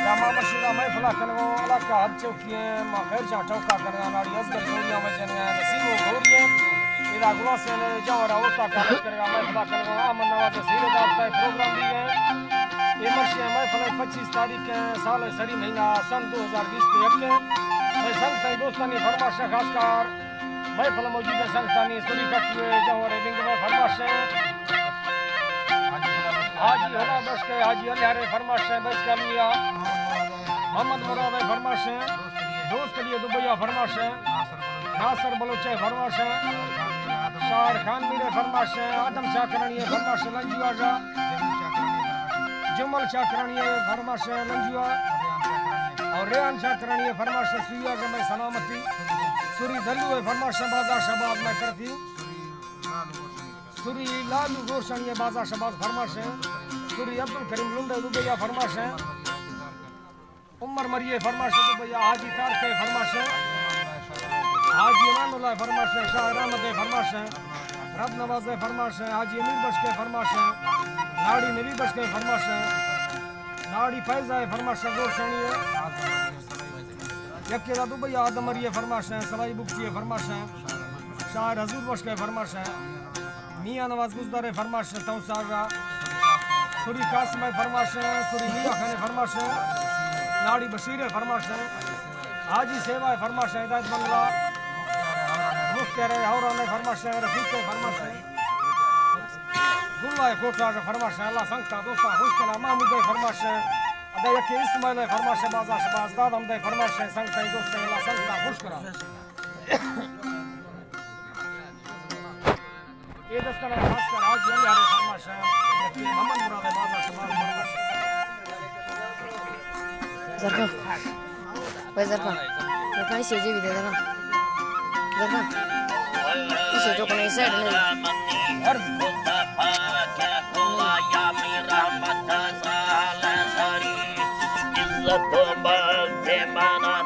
ما مرشی دا محفل ءَ کنگو، علاقہ حد چوکی ایں، ما خیر جان ٹوکا کنگا، ناڑی ازگر گوریاں وجنگا، نسیم و گوریاں۔ ادا گلاسین جوہر اوتا کالج کرگا، محفل ءَ کنگو، احمد نواز سید دار تائی پروگرام دی گئے۔ اے مرشی محفل پچیس تاریخ ایں، سال سری مہینہ، سن دو ہزار بیست و یک ایں۔ میں سنگتانی دوستانی فرمائش ایں، خاص کر محفل موجود ایں سنگتانی، سری کٹوے، جوہر لنگ میں فرمائش ایں۔ حاجی ہلا بخش کے، حاجی علی ہرے فرمائش ایں، بس کر لیا۔ محمد مراد ایں فرمائش ایں۔ دوست علی دبیا فرمائش ایں۔ ناصر بلوچ ایں فرمائش ایں۔ شاعر خان میر ایں فرمائش ایں۔ آدم چاکرانی ایں فرمائش ایں، لنجو آجا۔ جمل چاکرانی ایں فرمائش ایں، لنجو آ۔ اور ریحان چاکرانی ایں فرمائش ایں، سویا جمع سلامتی۔ سری دلو ایں فرمائش ایں، بازار شباب میں کرتی۔ سری لالو روشنی ایں، بازار شباب فرمائش ایں۔ سری عبدالکریم لنڈے دبیا فرمائش ایں۔ عمر مری ایں فرمائش ایں، دبیا حاجی طارق ایں فرمائش ایں۔ حاجی امان اللہ ایں فرمائش ایں، شاعر احمد ایں فرمائش ایں۔ رب نواز ایں فرمائش ایں، حاجی امیر بخش ایں فرمائش ایں۔ ناڑی نبی بخش ایں فرمائش ایں۔ ناڑی فیض ایں فرمائش ایں، روشنی ایں۔ یکے دا دبئی آدم مری ایں فرمائش ایں، سلائی بگٹی ایں فرمائش ایں، شاعر حضور بخش ایں فرمائش ایں، میاں نواز بزدار ایں فرمائش ایں، تونسہ را سری قاسم ایں فرمائش ایں، سری میاں خان ایں فرمائش ایں، ناڑی بشیر ایں فرمائش ایں، حاجی سیوا ایں فرمائش ایں، ہدایت بنگلہ، مختیار ایں، ہوران ایں فرمائش ایں، رفیق ایں فرمائش ایں۔ گل ایں کوٹا فرمائش ایں، اللہ سنگتا دوستا خوش کنا، محمود ایں فرمائش ایں، ادا یکے اسماعیل ایں فرمائش ایں، بازار شباب، داد احمد ایں فرمائش ایں، سنگتا دوستا اللہ سنگتا خوش کنا۔ اے دستاں خاص کر حاجی علی ہرے فرمائش ایں، یکے محمد مراد ایں، بازار شباب فرمائش ایں۔ زرکا۔ بھائی زرکا۔ زرکا، اسے جی بھی دے زرکا۔ زرکا۔ اسے جو کنے سائیڈ نہیں۔ عرض کو دفعہ کیا کھلا یا میرا مدازال ساری۔ عزت و بل پیمانا